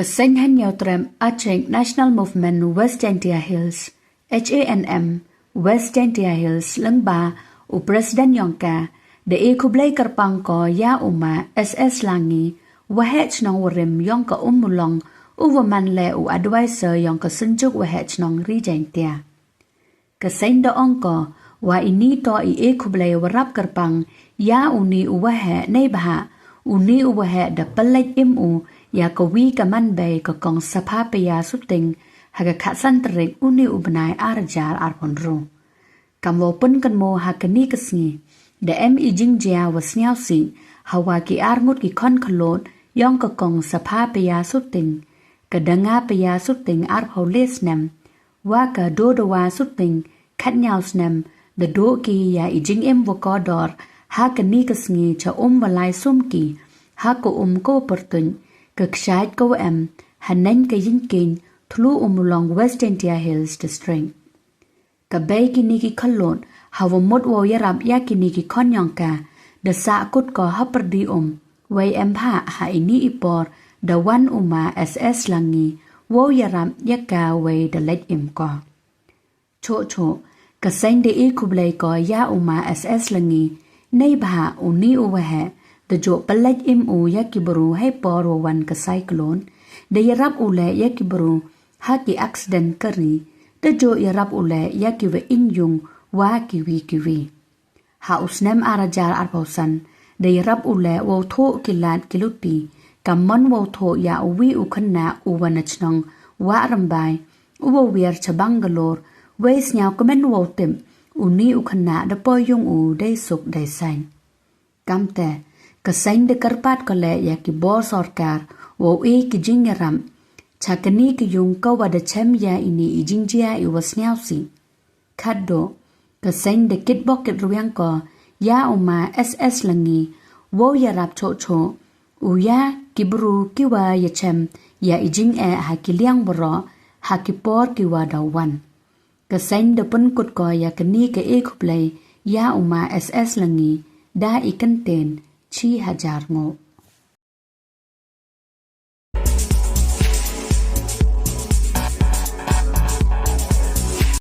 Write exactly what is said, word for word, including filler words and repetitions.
Ka seng Hynñiewtrep Achik National Movement West Jaintia Hills, H A N M, West Jaintia Hills lyngba u President yong ka, da e khublei kyrpang ko ya u ma S S Langi, waheh chnong warim yong ka Ummulong, u wa man leh u advisor yong ka Synjuk Waheh Chnong Ri Jaintia. Ka seng da ong ko, wa ini to i e khublei wa rap kyrpang ya uni u waheh, neibhah uni u waheh da pynleit im u ya ka wi ka manbei ka kong Sapha Pia Suting ha ka khatsan tarik uni u bnai ar hajar arphew hynriew. Kam wow pynkynmaw ha kani ka sngi, da em i jingjia wa sniawsih ha wa ki arngut ki khon khlot yong ka kong Sapha Pia Suting, ka Danga Pia Suting arphew lai snem, wa ka Dodawa Suting khatñiaw snem, da duh ki ya i jingim wa kordor ha kani ka sngi cha um wa lai sum ki ha ka um ka wa pyrtuit, ka kshaid ka wa em haneng ka Yingkieng, Thlu Ummulong, West Jaintia Hills District. Ka bei kini ki khlot ha wa mut wow yarap ya kini ki khon yong ka, da sah kut ko ha pyrdi um, wei em bhah ha ini i por da wan u ma S S Langi wow yarap ya ka wei da leit im ko. Choh choh, ka seng da e khublei ko ya u ma S S Langi, neibhah uni u waheh da juh pynleit im u ya ki bru hei por wa wan ka cyclone, da yarap u leh ya ki bru ha ki accident ka ri, da juh yarap u leh ya ki wa ing yung wa ki wi ki wi. Ha u snem ar hajar arphew san, da yarap u leh wow thoh ki lad ki luti, kam mon wow thoh ya u wi u khynnah u wa na chnong Wahrymbai, u wa wiar cha Bangalore, wei sniaw kmen wow tip, uni u khynnah da poi yung u dei suk dei saiñ. Kamte, ka seng da kyrpad ko leh ya ki bor sorkar wow e ki jingyarap cha kani ka yung ka wa da chem ya ini i jingjia i wa sniawsih. Khatduh, ka seng da kitbok kitrwiang ko ya u ma S S Langi wow yarap choh choh u ya ki bru ki wa ya chem ya i jingeh ha ki liang waroh ha ki por ki wa da wan. Ka seng da pynkut ko ya kani ka e khublei ya u ma S S Langi da i kyntien chi hajar nguh.